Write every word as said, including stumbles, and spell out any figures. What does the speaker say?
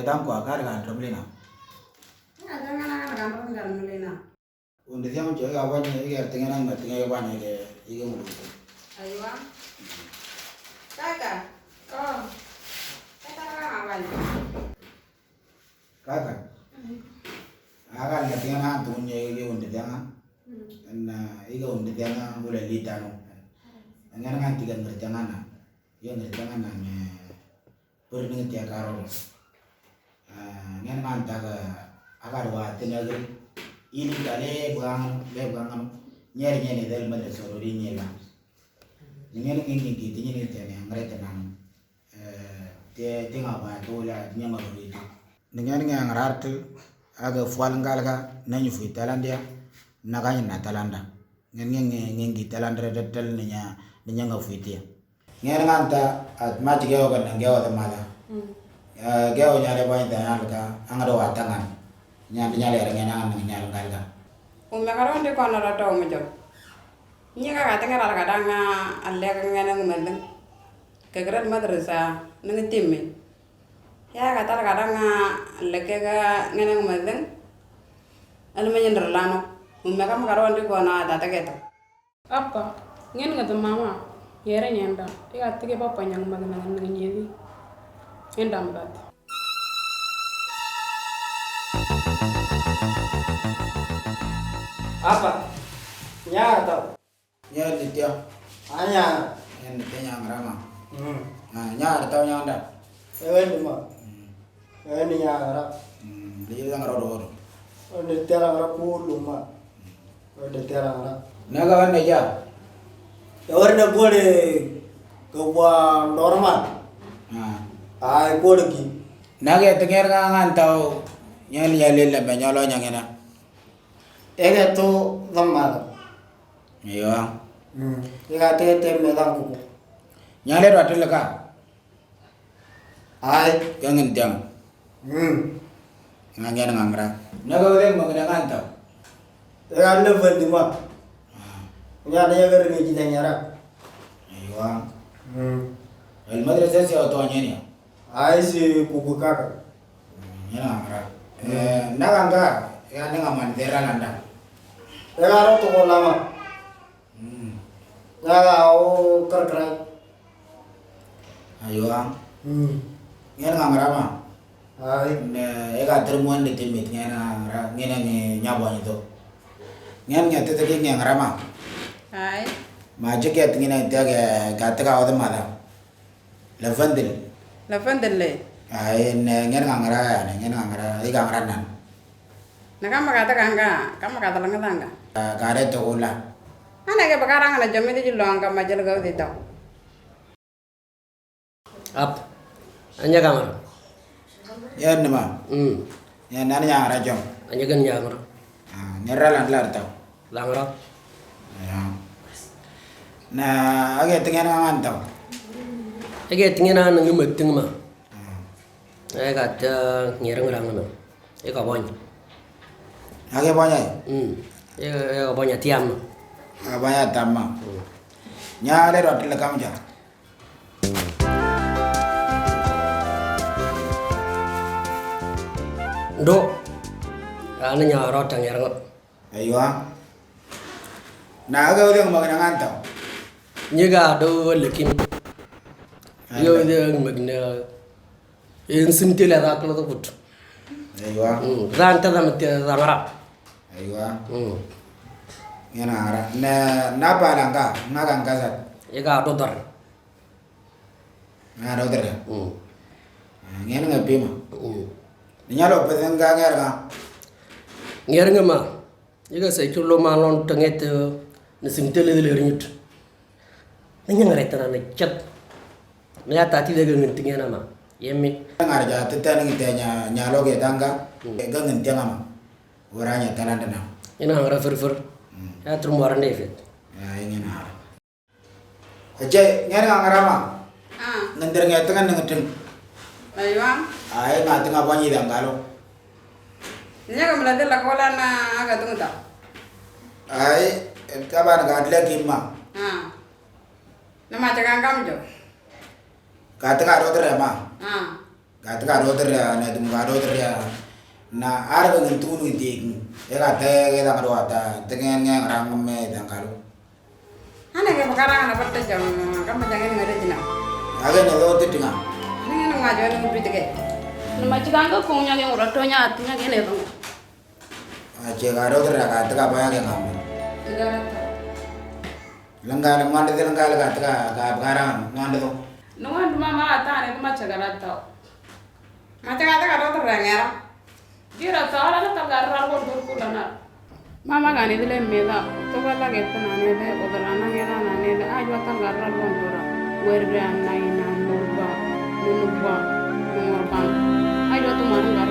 Tang kwa kar kan tram lina. Ada ngana ngana kan tram kan lina. Undi tiang jo ga banya ga tinga nang ma tinga ga banya ga iga mu. Aywa. Kaka. Oh. Kaka ka ma banya. Kaka. Aga na tinga na tu nye iga undi tiang. Na iga undi tiang ula litano. Ngana ngan tiga ngerti ngana. Iga ngerti ngana me. Pernah tiang karo. Ngen ngan ta ka agar wa tinaga ili ka le bang le bang nyer nyer ni del madre sorori nyela. Ngen ngi ngi ti ni te ne ngre te nan. Te te nga ba to la nya ma ri. Ngen ngi ngar te aga fwal ngal ga na nyu fu talandia na ga na talanda. Ngen ngi ngi ngi talandra da tal ni nya ni nya nga fu tia. Ngen ngan ta at ma ci gewo kan gewo ta mala. Gewo nyale boy ta nyal ka anga do watangan. Nyal nyale er ngen ngan nyal ngal ka. Umme karo ndi kono ra to mo jo. Nyi ka ka tenga ra ka danga alle ka ngen ngan mendeng. Ke kra madrasa nang timme. Ya ka tal ka danga alle ke ka ngen ngan mendeng. Al me nyen lano. Umme kam karo ndi kono ta ta keto. Apa, ngen nga ta mama, yere nyenda, ika tike papa nyang mag nang nang nyedi. Nyenda madat. Apa, nya tau. Nya ditia. Anya. Nya ditia nya ngarama. Hmm. Nah, nya tau nya anda. Ewe duma. Hmm. Ewe ni nya ngara. Hmm, dia nya ngara do. Ewe ni tiara ngara pu duma. Ewe ni tiara ngara. Naga wan ya. Ewe na bole ke wa normal. Ah. Ai bole ki. Naga tenger ngan tau. Nyali ya lela me nyalo nyangena. Ega to normal. Iyo. Hmm. Ega te te me dang kuku. Nyale ro atel ka. Ai. Yang ngen tiang. Hmm. Ngangen ngangra. Naga udah mengenai ngantau. Ega le bandi ma. Ah. Nya na ya gari ngi jina nyara. Aywa. Hmm. El madrasa si auto nyanya. Ai si kuku kaka. Hmm, nyana ngangra. Hmm. Eh, naga nga ya nga man dera landa. Ega ro to ko lama. Hmm. Naga o kerkrai. Aywa. Hmm. Ngen ngangra ma. Ai. Ne ega termuan de timit ngen ngangra ngen ngi nyabo ni to. Ngen ngi tete ngi ngangra ma. Ai. Ma je ke ngi na te ga te ga o de mala. Lavandel. Lavandel le. Ai ne ngen ngangra ne ngen ngangra iga ngangra nan. Na kama kata kanga kama kata langa tanga. Kare to kula. Ana ke bakara ngana jami de julo anga majal ga de to. Ap. Anya kamar. Ya nama. Hmm. Ya nani yang rajo. Anya kan yang ra. Ah, nera lan lar tau. Langra. Ya. Na age tengen ngan tau. Age tengen ngan ngi meting ma. Ah. Age kata ngirang rang na. Ega bonya. Age bonya. Hmm. Ega ega bonya tiam. Ega bonya tamma. Hmm. Nya le rot le kam ja. Do. Ana nya rot tang ngirang. Aywa. Na aga udah magana nganta. Nyiga do lekin. Yo de magna. En simtele da kala do kut. Aywa. Hmm. Ranta da mate da ngara. Aywa. Hmm. Yana ara. Na na palanga ngaga ngaza. Ega do dar. Nga ro dere. Hmm. Ngen nga pima. Hmm. Nyalo pesen nga ngar nga. Ngar nga ma. Iga sa chulo ma lon tanget ni simtele de rinyut. Ni nga reta na chat. Ni ata ti de ngen tingena ma. Yemi. Ngar ja teta ni tanya nyalo ge tanga. Hmm. Ga ngen tanga ma. Oranya talanda na. Ina ngar fur fur. Hmm. Ya trum warande fit. Ya ingin ara. Aje, ngene nga ngarama. Ah. Ngendere nge tengen nge teng. Aywa. Ai, nga tenga banyi dangalo. Nya ka mala de la kola na aga tungu ta. Ai, taban ga adle kimma. Ah. Na ma tenga kam jo. Ka tenga ro tere ma. Ah. Ka tǝka rotor ya, na tum ka rotor ya. Na arga ngi tunu ngi tik. Ega te ge dang ro ata, te ngen ngen rang me dang kalu. Hane ke bakara na patte jam, kam jang ngi ngare dina. Age na lo te tinga. Ni na ma jo ni bi te ke. Na ma ci kanga kong nya ngi ro to nya ati nya ngi ne dong. A ce ka rotor ya ka tǝka pa ya ke ngam. Tǝka rotor. Langa langa de langa langa tǝka ka bakara ngam de. Nungan mama ata ne kuma cagara tau. Mate kata karo to rengera. Jira tara na ta garra ko dur kulana. Mama gani dile meda. To gala geta nane de odara na gera nane de ajwa ta garra ko dura. Werre anna ina nurba nunurba nurba. Ajwa tu manu gar